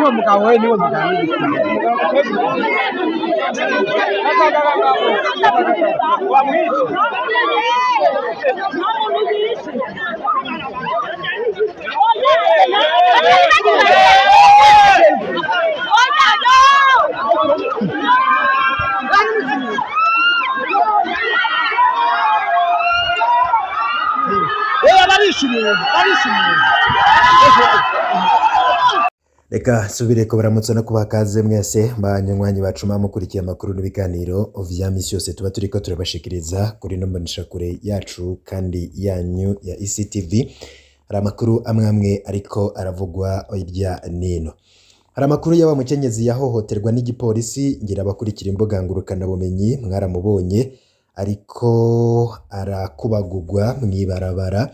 Niwe mugabo we, niwe mugabo. Barishimye, barishimye. Reka nsubire kubaramutsa no kubaha kaze mwese banywanyi bacu mukurikiye amakuru n'ibiganiro vya misi yose tuba turiko turabashikiriza kuri ino mboneshakure yacu kandi yanyu ya ECTV. Hari amakuru amwe amwe ariko aravugwa hirya nino. Hari amakuru y'aba mukenyezi yahohoterwa n'igipolisi, ngira abakurikira imbuga ngurukanabumenyi mwaramubonye, ariko arakubagugwa mw'ibarabara,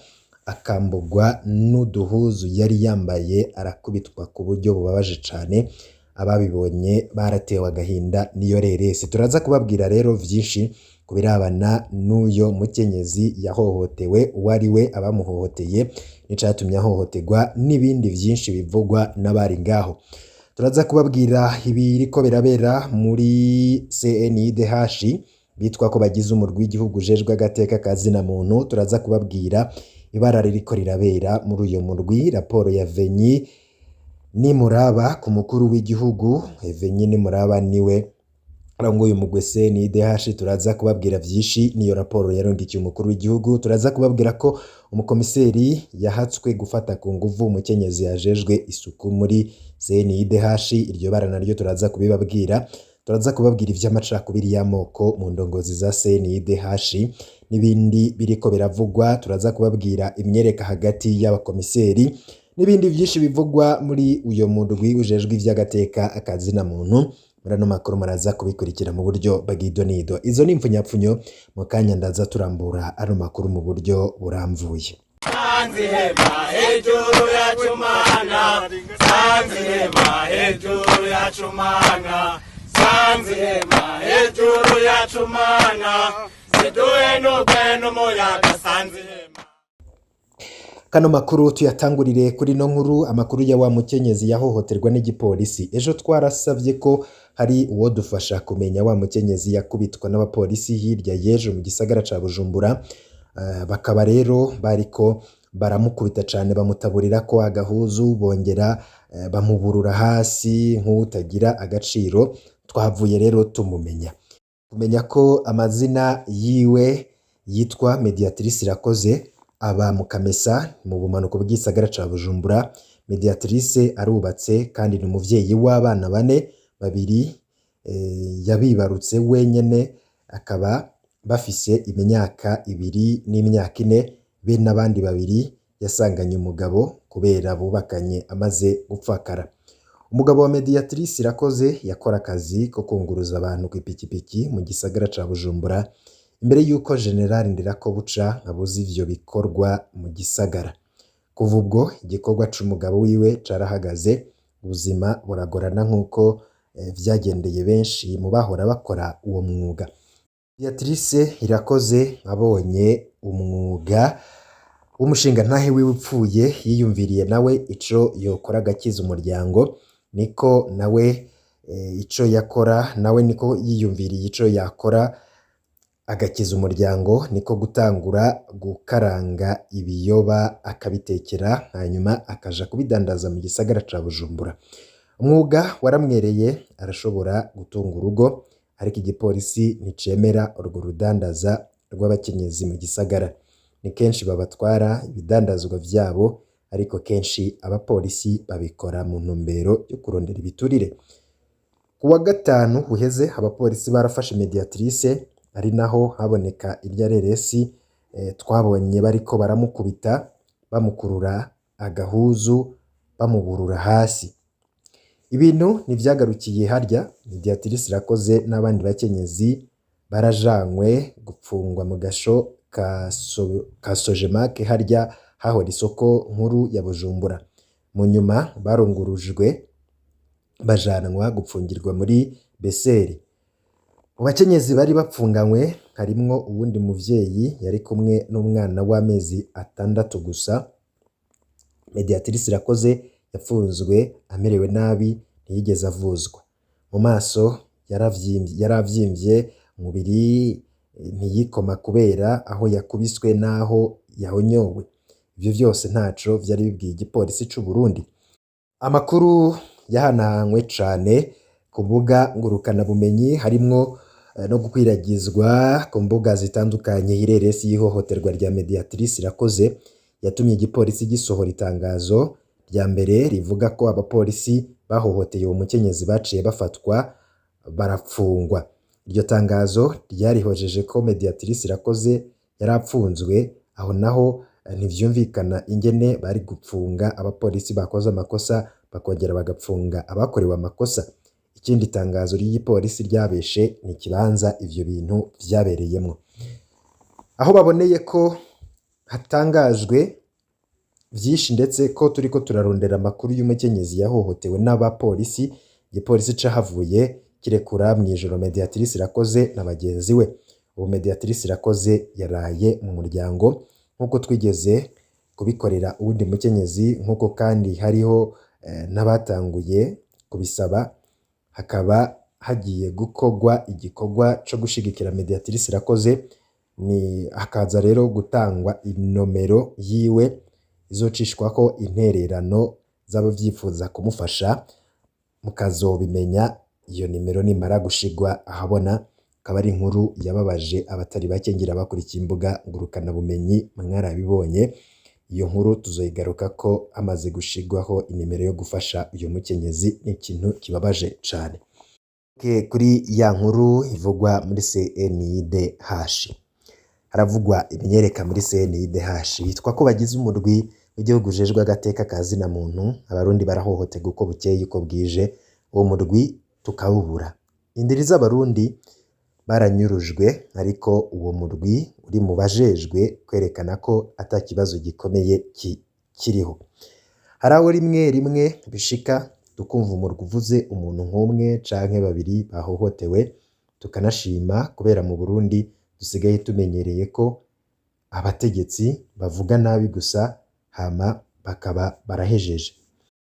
akambugwa n'uduhuzu yari yambaye, arakubitwa ku buryo bubabaje cane. Ababibonye baratewe agahinda n'iyo reresi. Turaza kubabwira rero vyinshi ku birabana n'uyo mukenyezi yahohotewe, uwo ari we, abamuhohoteye n'icatumye ahohoterwa, n'ibindi vyinshi bivugwa n'abari ngaho. Turaza kubabwira ibiriko birabera muri CNIDH, bitwa ko bagize umurwi w'igihugu ujejwe agateka ka zina muntu. Turaza kubabwira ibara ririko rirabera muri uyo murwi, raporo ya Venyi Nimuraba ku mukuru w'igihugu. Venyi Nimuraba niwe arongoye umugwi CNIDH. Turaza kubabwira vyinshi n'iyo raporo yarongikiye umukuru w'igihugu. Turaza kubabwira ko umukomiseri yahatswe gufata ku nguvu umukenyezi yajejwe isuku muri CNIDH. Iryo bara naryo turaza kubibabwira. Turaza kubabwira ivy'amacakubiri y'amoko mu ndongozi za CNIDH n'ibindi biriko biravugwa. Turaza kubabwira imyereka hagati y'abakomiseri n'ibindi vyinshi bivugwa muri uyo murwi ujejwe ivy'agateka akazina muntu. Muri ano makuru muraza kubikurikira mu buryo bw'idonido. Izo ni impfunyapfunyo, mu kanya ndaza turambura ano makuru mu buryo buramvuye. Sanzihema hejuru yacu mana, Sanzihema hejuru yacu mana, Sanzihema hejuru yacu mana, ziduhe n'ugwe n'umuyaga Sanzihema. Kano makuru tuyatangurire kuri no nkuru, amakuru ya wa mukenyezi yahohoterwa n'igipolisi. Ejo twarasavye ko hari uwo dufasha kumenya wa mukenyezi yakubitwa n'abapolisi hirya y'ejo mu gisagara ca Bujumbura. Bakaba rero bariko baramukubita cane, bamutaburira ko agahuzu, bongera bamuburura hasi nk'utagira agaciro. Twahavuye rero tumumenya, kumenya ko amazina yiwe yitwa Mediatrice Irakoze, aba mu Kamesa mu bumanuko bw'isagara ca Bujumbura. Mediatrice arubatse kandi ni umuvyeyi w'abana bane, babiri yabibarutse wenyene, akaba bafise imyaka 2 n'imyaka 4, be n'abandi babiri yasanganye umugabo kubera bubakanye amaze gupfakara. Umugabo wa Mediatrice Irakoze yakora akazi ko kunguruza abantu kw'ipikipiki mu gisagara ca Bujumbura imbere yuko General Ndirakobuca abuza ivyo bikorwa mu gisagara. Kuva ubwo igikorwa c'umugabo wiwe carahagaze, ubuzima buragorana nk'uko vyagendeye benshi mu bahora bakora uwo mwuga. Mediatrice Irakoze abonye umwuga w'umushingantahe wiwe upfuye, yiyumviriye nawe ico yokora agakiza umuryango, niko nawe ico yakora, nawe niko yiyumviriye ico yakora agakiza umuryango, niko gutangura gukaranga ibiyoba akabitekera, hanyuma akaja kubidandaza mu gisagara ca Bujumbura. Umwuga waramwereye, arashobora gutunga urugo, ariko igipolisi nticemera urwo rudandaza rw'abakenyezi mu gisagara. Ni kenshi babatwara ibidandazwa vyabo, ariko kenshi abapolisi babikora mu ntumbero yo kurondera ibiturire. Ku wa gatanu uheze abapolisi barafashe Mediatrice, ari naho haboneka irya reresi twabonye bariko baramukubita, bamukurura agahuzu, bamuburura hasi. Ibintu ntivyagarukiye harya. Mediatrice Irakoze n'abandi bakenyezi barajanywe gupfungwa mu gasho ka Sojemake, harya hahora isoko nkuru ya Bujumbura. Mu nyuma barungurujwe bajanwa gupfungirwa muri Beseri. Mu bakenyezi bari bapfunganywe harimwo uwundi muvyeyi yari kumwe n'umwana w'amezi 6 gusa. Mediatrice Irakoze Yapfunzwe amerewe nabi, ntiyigeze avuzwa. Mu maso yaravyimbye, umubiri ntiyikoma kubera aho yakubiswe n'aho yahonyowe. Ivyo vyose ntaco vyari bibwiye igipolisi c'u Burundi. Amakuru yahanahanywe cane ku mbuga ngurukanabumenyi, harimwo no gukwiragizwa ku mbuga zitandukanye ireresi y'ihohoterwa rya Mediatrice Irakoze, yatumye igipolisi gisohora itangazo rya mbere rivuga ko abapolisi bahohoteye uwo mukenyezi baciye bafatwa barapfungwa. Iryo tangazo ryarihojeje ko Mediatrice Irakoze yarapfunzwe, aho naho ntivyumvikana ingene bari gupfunga abapolisi bakoze amakosa bakongera bagapfunga abakorewe amakosa. Ikindi tangazo ry'igipolisi ryabeshe ni ikibanza ivyo bintu vyabereyemwo. Aho baboneye ko hatangajwe vyinshi ndetse ko turiko turarondera amakuru y'umukenyezi yahohotewe n'abapolisi, igipolisi cahavuye kirekura mw'ijoro Mediatrice Irakoze na bagenzi we. Ubu Mediatrice Irakoze yaraye mu muryango nk'uko twigeze kubikorera uwundi mukenyezi, nk'uko kandi hariho n'abatanguye kubisaba, hakaba hagiye gukorwa igikorwa co gushigikira Mediatrice Irakoze, ni hakaza rero gutangwa inomero yiwe izocishwako intererano z'abavyifuza kumufasha, mukazobimenya iyo nimero nimara gushigwa ahabona. Akaba ari inkuru yababaje abatari bake, ngira bakurikiye imbuga ngurukanabumenyi mwarabibonye. Iyo nkuru tuzoyigarukako hamaze gushigwaho inimero yo gufasha uyu mukenyezi. Ni ikintu kibabaje cane. Kuri ya nkuru ivugwa muri CNIDH, haravugwa imyereka muri CNIDH bitwa ko bagize umurwi w'igihugu ujejwe agateka ka zina muntu. Abarundi barahohoterwa uko bukeye uko bwije, uwo murwi tukawubura. Indiri z'abarundi baranyurujwe, ariko uwo murwi uri mu bajejwe kwerekana ko ata kibazo gikomeye kiriho. Hari aho rimwe rimwe bishika tukumva umurwi uvuze umuntu nk'umwe canke babiri bahohotewe, tukanashima kubera mu Burundi dusigaye tumenyereye ko abategetsi bavuga nabi gusa hama bakaba barahejeje.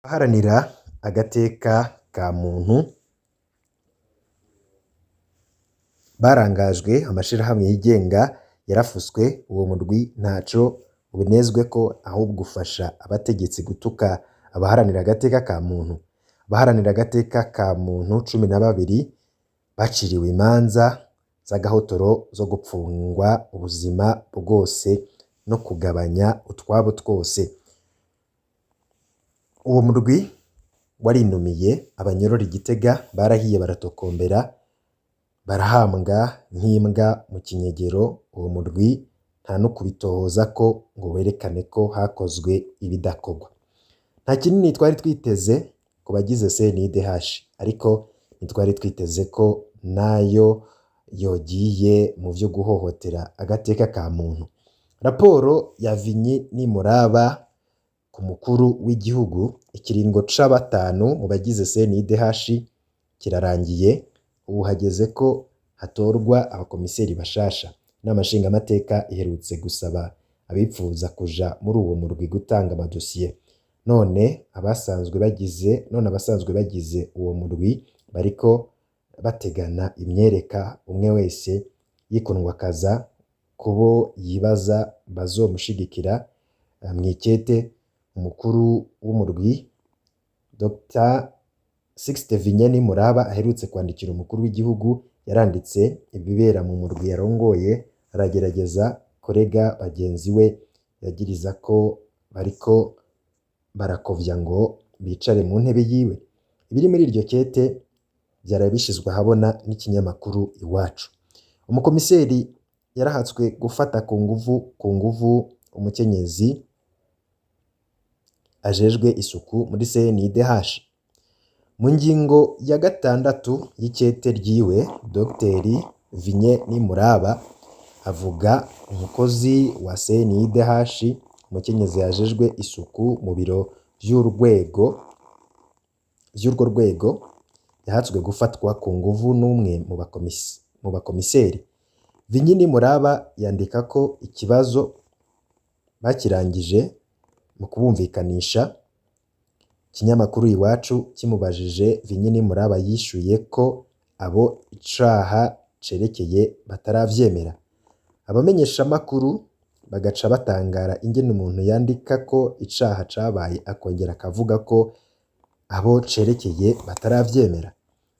Abaharanira agateka ka muntu barangajwe, amashirahamwe yigenga yarafuswe, uwo murwi ntaco ubinezwe ko ahubwo ufasha abategetsi gutuka abaharanira agateka ka muntu. Abaharanira agateka ka muntu 12 baciriwe imanza z'agahotoro zo gupfungwa ubuzima bwose no kugabanya utwabo twose. Uwo murwi warinumiye abanyororo i Gitega, barahiye baratokombera, barahambwa nk'imbwa mu kinyegero. Uwo murwi nta no kubitohoza ko ngo werekane ko hakozwe ibidakorwa. Nta kinini twari twiteze ku bagize CNIDH, ariko ntitwari twiteze ko nayo yogiye mu vyo guhohotera agateka ka muntu. Raporo ya Vinyi Nimuraba ku mukuru w'igihugu, ikiringo ca batanu mu bagize CNIDH kirarangiye, ubu hageze ko hatorwa abakomiseri bashasha. Inama nshingamateka iherutse gusaba abipfuza kuja muri uwo murwi gutanga amadosiye. None abasanzwe bagize uwo murwi bariko bategana imyereka, umwe wese yikundwakaza kubo yibaza bazomushigikira. Mw'ikete umukuru w'umurwi Dr Sixte Vinye Nimuraba aherutse kwandikira umukuru w'igihugu, yaranditse ibibera mu murwi yarongoye, aragerageza kurega bagenzi we yagiriza ko bariko barakovya ngo bicare mu ntebe yiwe. Ibiri muri iryo kete vyaraye bishizwe ahabona n'ikinyamakuru Iwacu. Umukomiseri yarahatswe gufata ku nguvu umukenyezi ajejwe isuku muri CNIDH. Mu ngingo ya 6 y'ikete ryiwe, Dr Vinye Nimuraba avuga umukozi wa CNIDH, umukenyezi yajejwe isuku mu biro vy'urwo rwego, yahatswe gufatwa ku nguvu n'umwe mu bakomiseri. Vinyi Nimuraba yandika ko ikibazo bakirangije mu kubumvikanisha. Ikinyamakuru Iwacu kimubajije, Vinye Nimuraba yishuye ko abo icaha cerekeye bataravyemera. Abamenyeshamakuru bagaca batangara ingene umuntu yandika ko icaha cabaye akongera akavuga ko abo cerekeye bataravyemera.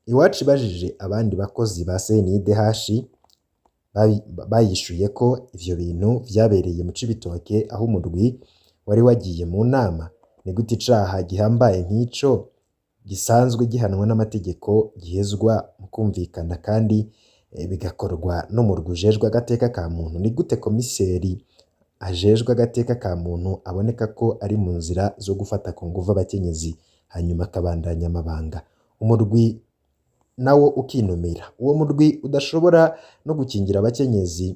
Iwacu ibajije abandi bakozi ba CNIDH bayishuye ko ivyo bintu vyabereye mu Cibitoke aho umurwi wari wagiye mu nama. Ni gute icaha gihambaye nk'ico gisanzwe gihanwa n'amategeko gihezwa mu kumvikana kandi bigakorwa n'umurwi ujejwe agateka ka muntu? Ni gute komiseri ajejwe agateka ka muntu aboneka ko ari mu nzira zo gufata ku nguvu abakenyezi hanyuma akabandanya amabanga, umurwi nawo ukinumira? Uwo murwi udashobora no gukingira abakenyezi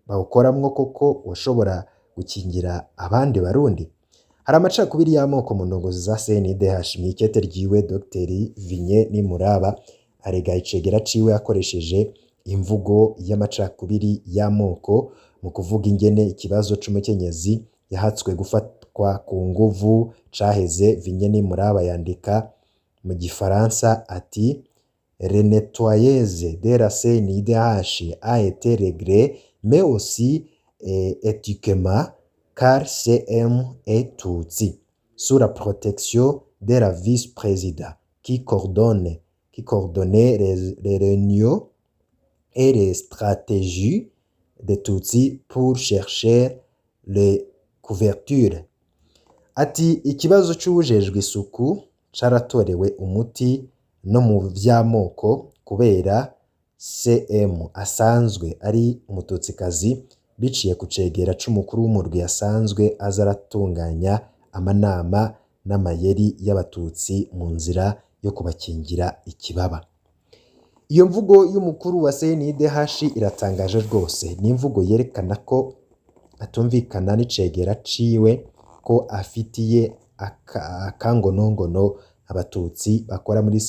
bawukoramwo, koko woshobora gukingira abandi Barundi? Hari amacakubiri y'amoko mu ndongozi za CNIDH. Mw'ikete ryiwe, Dr Vinye Nimuraba arega icegera ciwe akoresheje imvugo y'amacakubiri y'amoko mu kuvuga ingene ikibazo c'umukenyezi yahatswe gufatwa ku nguvu caheze. Vinye Nimuraba yandika mu gifaransa ati: "Renettoyage de la CNIDH a été réglé, mais aussi éthiquement, car CM est Tutsi, sous la protection de la vice-président qui coordonnait les réunions et les stratégies des Tutsis pour chercher les couvertures." Ati ikibazo c'uwujejwe isuku caratorewe umuti no mu vy'amoko kubera CM asanzwe ari umututsikazi, biciye ku cegera c'umukuru w'umurwi asanzwe aza aratunganya amanama n'amayeri y'abatutsi mu nzira yo kubakingira ikibaba. Iyo mvugo y'umukuru wa CNIDH iratangaje rwose. Ni imvugo yerekana ko atumvikana n'icegera ciwe, ko afitiye akangonongono abatutsi bakora muri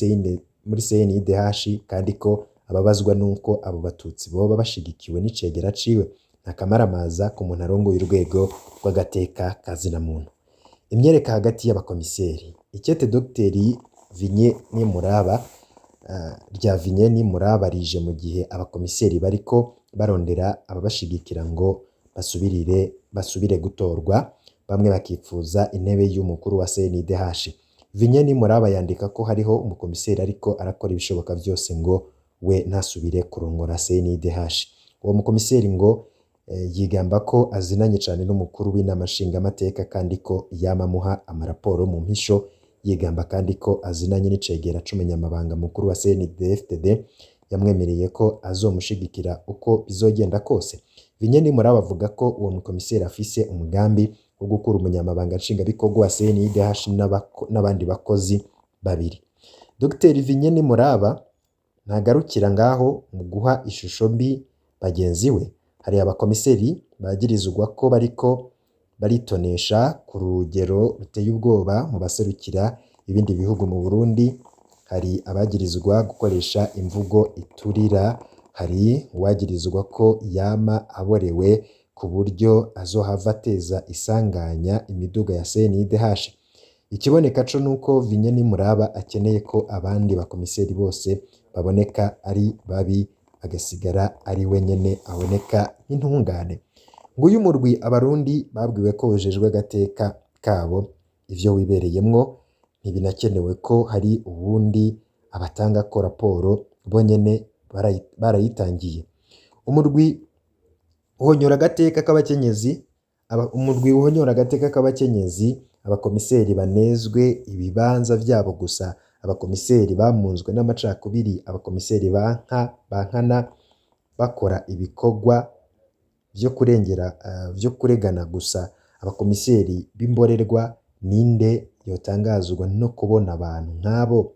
CNIDH, kandi ko ababazwa nuko abo batutsi boba bashigikiwe n'icegera ciwe. Nakamaramaza ku muntu arongoye urwego rw'agateka ka zina muntu. Imyereka hagati y'abakomiseri. Ikete Dr Vinye Nimuraba rya Vinye Nimuraba rije mu gihe abakomiseri bariko barondera ababashigikira ngo basubire gutorwa, bamwe bakipfuza intebe y'umukuru wa CNIDH. Vinye Nimuraba yandika ko hariho umukomiseri ariko arakora ibishoboka vyose ngo we ntasubire kurongora CNIDH. Uwo mukomiseri ngo yigamba ko azinanye cane n'umukuru w'inama nshingamateka, kandi ko yama amuha amaraporo mu mpisho. Yigamba kandi ko azinanye n'icegera c'umunyamabanga mukuru wa CNDD-FDD yamwemereye ko azomushigikira uko bizogenda kose. Vinye Nimuraba avuga ko uwo mukomiseri afise umugambi wo gukura umunyamabanga nshingwabikorwa wa CNIDH n'abandi bakozi babiri. Dr Vinye Nimuraba ntagarukira ngaho mu guha ishusho mbi bagenzi we. Hari abakomiseri bagirizwa ko bariko baritonesha ku rugero ruteye ubwoba mu baserukira ibindi bihugu mu Burundi. Hari abagirizwa gukoresha imvugo iturira, hari uwagirizwa ko yama aborewe ku buryo azohava ateza isanganya imiduga ya CNIDH. Ikiboneka co nuko Vinye Nimuraba akeneye ko abandi bakomiseri bose baboneka ari babi, agasigara ari we nyene aboneka nk'intungane. Nguyu umurwi abarundi babwiwe ko ujejwe agateka kabo, ivyo wibereyemwo ntibinakenewe ko hari uwundi abatangako raporo, bonyene barayitangiye. Umurwi uhonyora agateka k'abakenyezi, umurwi uhonyora agateka k'abakenyezi, abakomiseri banezwe ibibanza vyabo gusa, abakomiseri bamunzwe n'amacakubiri, abakomiseri banka bankana bakora ibikorwa vyo kurengera vyo kuregana gusa, abakomiseri b'imborerwa. Ninde yotangazwa no kubona abantu nk'abo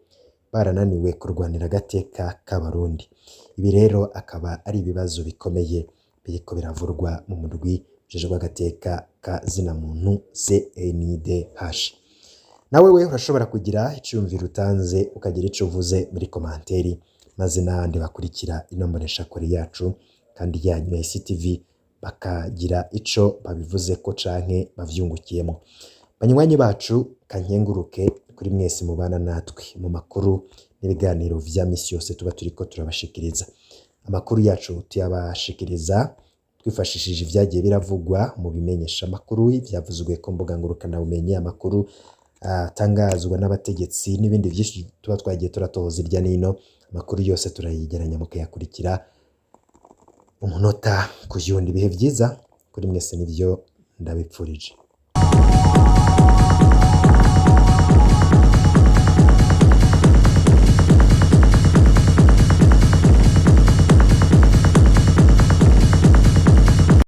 barananiwe kurwanira agateka k'abarundi? Ibi rero akaba ari ibibazo bikomeye biriko biravurwa mu murwi ujejwe agateka ka zina muntu CNIDH. Nawe we urashobora kugira iciyumviro utanze, ukagira ico uvuze muri commentaire, maze n'abandi bakurikira ino mboneshakure yacu kandi yanyu ya ICTV bakagira ico babivuzeko canke bavyungukiyemo. Banywanyi bacu, kankenguruke. Kuri mwese mubana natwe mu makuru n'ibiganiro vya misi yose tuba turiko turabashikiriza. Amakuru yacu tuyabashikiriza twifashishije ivyagiye biravugwa mu bimenyesha amakuru, ivyavuzwe ku mbuga ngurukanabumenyi, amakuru atangazwa n'abategetsi n'ibindi vyinshi tuba twagiye turatohoza irya nino. Amakuru yose turayegeranya mukayakurikira umunota ku yundi. Ibihe vyiza kuri mwese nivyo ndabipfurije.